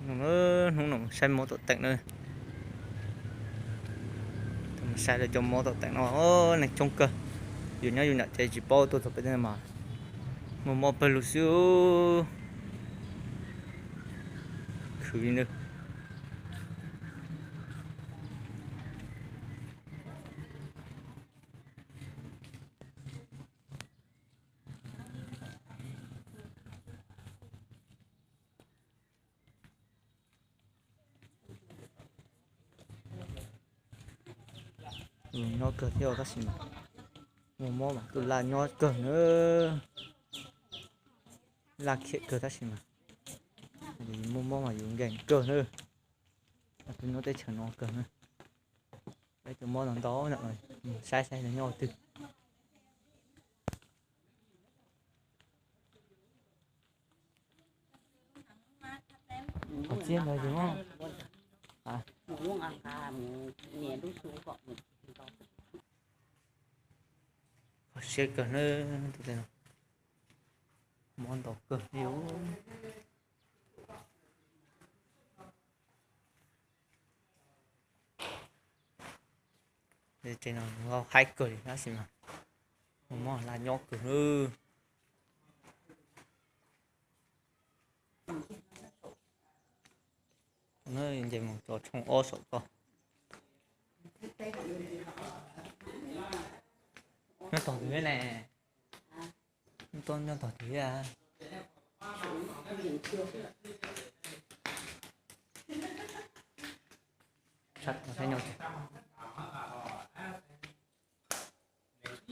No, hnub no saib mob tom teem na. Mus saib lawv cov mob tom teem no, neeg coob kawg. Yus nyob yus nram ces tsis paub, tuaj txog pem tej no mas muaj mob pawg lug xwb. Khwv li na. Nyob kawg thiab tab sis mas muaj mob mas tuaj laj nyob kawg na. Laj khiam kawg tab sis mas muaj mob mas yus nkees kawg na. Tus nyob teb chaws no kawg na. Peb tus mob no ntau no, saib saib nws nyob twg. Qhov txiab ntawd yus, qhov siab kawg na, tus no mob ntau kawg li. Tsev no haib kawg li tab sis mas mob laj nyob kawg na. Nce mus tso tshooj ob saum ko. Nyob tog twg ne? Nyob tog twg a?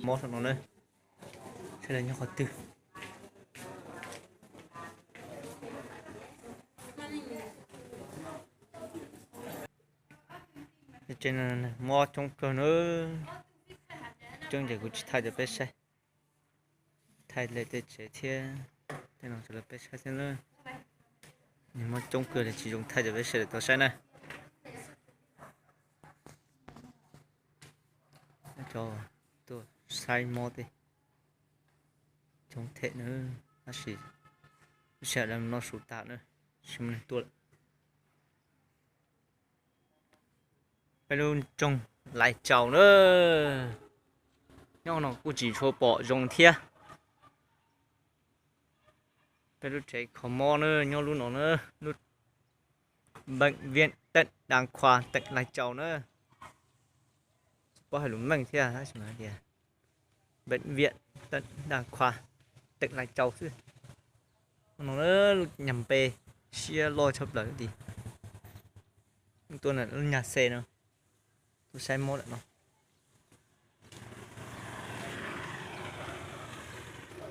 Mob saum no na, saib lawv nyob qhov twg. Mob coob kawg na. Coob ces kuv tsis thaij rau peb saib. Thaij lawv tej tsev thiab tej no rau peb saib xwb na. Nws mob coob kawg li tsis zoo thaij rau peb sawv daws tau saib na. Cov tuaj saib mob tej coob them na, tab sis lub sij hawm lawv noj su tas na, tsis muaj neeg tuaj lawm. Peb lub nroog Lais Tsaus na, nyob no kuj tsis tshua pom zoo thiab. Peb lub tsev kho mob na nyob lub no na, lub bệnh viện tỉnh Đắk Lắk tỉnh Lai Châu na. Tsis paub hais lus Meej thiab tab sis mas tias bệnh viện tỉnh Đắk Lắk tỉnh Lai Châu xwb. No lub nyam npe siab loj tshaj plaws tid. Tuaj lub nyab xe no, tuaj saib mob lawm no.